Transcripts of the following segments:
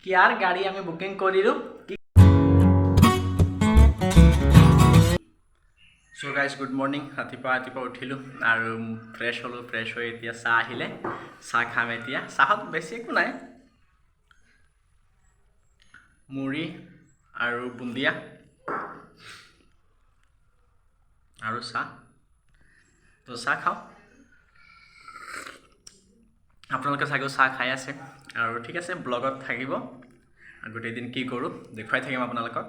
কিয়াৰ গাড়ী আমি বুকিং কৰিলোঁ। চ' গাইজ, গুড মৰ্ণিং। ৰাতিপুৱা ৰাতিপুৱা উঠিলোঁ আৰু ফ্ৰেছ হ'লোঁ। ফ্ৰেছ হৈ এতিয়া চাহ আহিলে, চাহ খাম এতিয়া। চাহত বেছি একো নাই, মুড়ি আৰু বুন্দিয়া আৰু চাহ। তো চাহ খাওঁ। আপোনালোকে চাগৈ চাহ খাই আছে। আৰু ঠিক আছে, ব্লগত থাকিব, গোটেই দিন কি কৰোঁ দেখুৱাই থাকিম আপোনালোকক।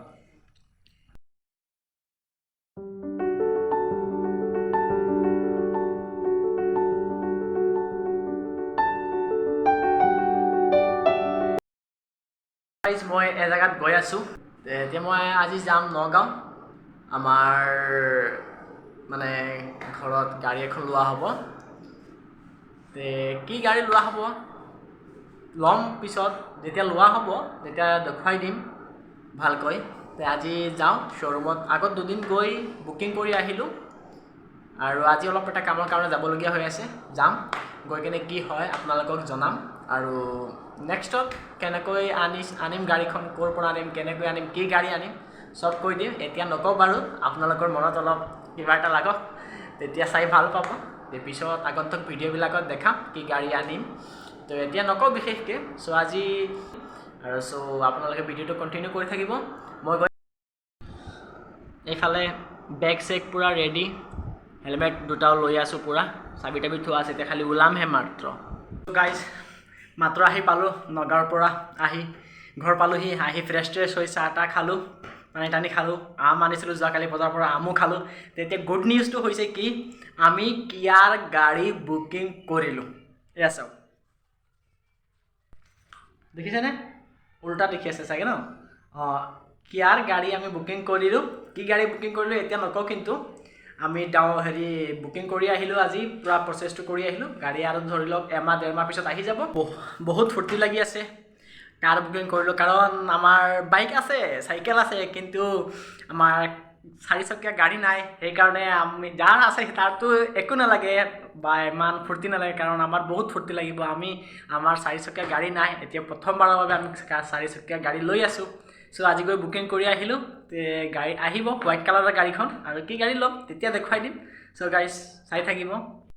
গাইজ, মই এজেগাত গৈ আছোঁ। এতিয়া মই আজি যাম নগাঁও। আমাৰ মানে ঘৰত গাড়ী এখন লোৱা হ'ব। তে কি গাড়ী লোৱা হ'ব, ল'ম পিছত, যেতিয়া লোৱা হ'ব তেতিয়া দেখুৱাই দিম ভালকৈ। তে আজি যাওঁ শ্ব'ৰুমত। আগত দুদিন গৈ বুকিং কৰি আহিলোঁ আৰু আজি অলপ এটা কামৰ কাৰণে যাবলগীয়া হৈ আছে। যাম, গৈ কেনে কি হয় আপোনালোকক জনাম। আৰু নেক্সটত কেনেকৈ আনিম গাড়ীখন, ক'ৰ পৰা আনিম, কেনেকৈ আনিম, কি গাড়ী আনিম, চব কৈ দিম। এতিয়া নকওঁ বাৰু, আপোনালোকৰ মনত অলপ কিবা এটা লাগক, তেতিয়া চাই ভাল পাব। পিছত আগন্তুক ভিডিঅ'বিলাকত দেখাম কি গাড়ী আনিম। তো এতিয়া নকওঁ বিশেষকৈ। চ' আজি আৰু চ' আপোনালোকে ভিডিঅ'টো কণ্টিনিউ কৰি থাকিব। মই গৈ এইফালে বেগ চেগ পূৰা ৰেডি, হেলমেট দুটাও লৈ আছোঁ, পূৰা চাবি তাবি থোৱা আছে। এতিয়া খালি ওলামহে মাত্ৰ। গাইজ, মাত্ৰ আহি পালোঁ নগাঁৱৰ পৰা। আহি ঘৰ পালোহি। আহি ফ্ৰেছ ট্ৰেছ হৈ চাহ তাহ খালোঁ, পানী টানি খালোঁ। আম আনিছিলোঁ যোৱাকালি বজাৰৰ পৰা, আমো খালোঁ। তেতিয়া গুড নিউজটো হৈছে কি, আমি কিয়াৰ গাড়ী বুকিং কৰিলোঁ। এয়া চাওক, দেখিছেনে? উল্টা দেখি আছে চাগে ন? অঁ, কিয়াৰ গাড়ী আমি বুকিং কৰিলোঁ। কি গাড়ী বুকিং কৰিলোঁ এতিয়া নকওঁ, কিন্তু আমি হেৰি বুকিং কৰি আহিলোঁ, আজি পূৰা প্ৰচেছটো কৰি আহিলোঁ। গাড়ী আৰু ধৰি লওক এমাহ 1.5 মাহ পিছত আহি যাব। বহুত ফূৰ্তি লাগি আছে কাৰ বুকিং কৰিলোঁ, কাৰণ আমাৰ বাইক আছে, চাইকেল আছে, কিন্তু আমাৰ চাৰিচকীয়া গাড়ী নাই। সেইকাৰণে আমি যাৰ আছে তাৰতো একো নালাগে বা ইমান ফূৰ্তি নালাগে, কাৰণ আমাৰ বহুত ফূৰ্তি লাগিব। আমি আমাৰ চাৰিচকীয়া গাড়ী নাই, এতিয়া প্ৰথমবাৰৰ বাবে আমি চাৰিচকীয়া গাড়ী লৈ আছোঁ। চ' আজি গৈ বুকিং কৰি আহিলোঁ। গাড়ী আহিব, হোৱাইট কালাৰৰ গাড়ীখন। আৰু কি গাড়ী ল'ম তেতিয়া দেখুৱাই দিম। চ' গাইজ, চাই থাকিব।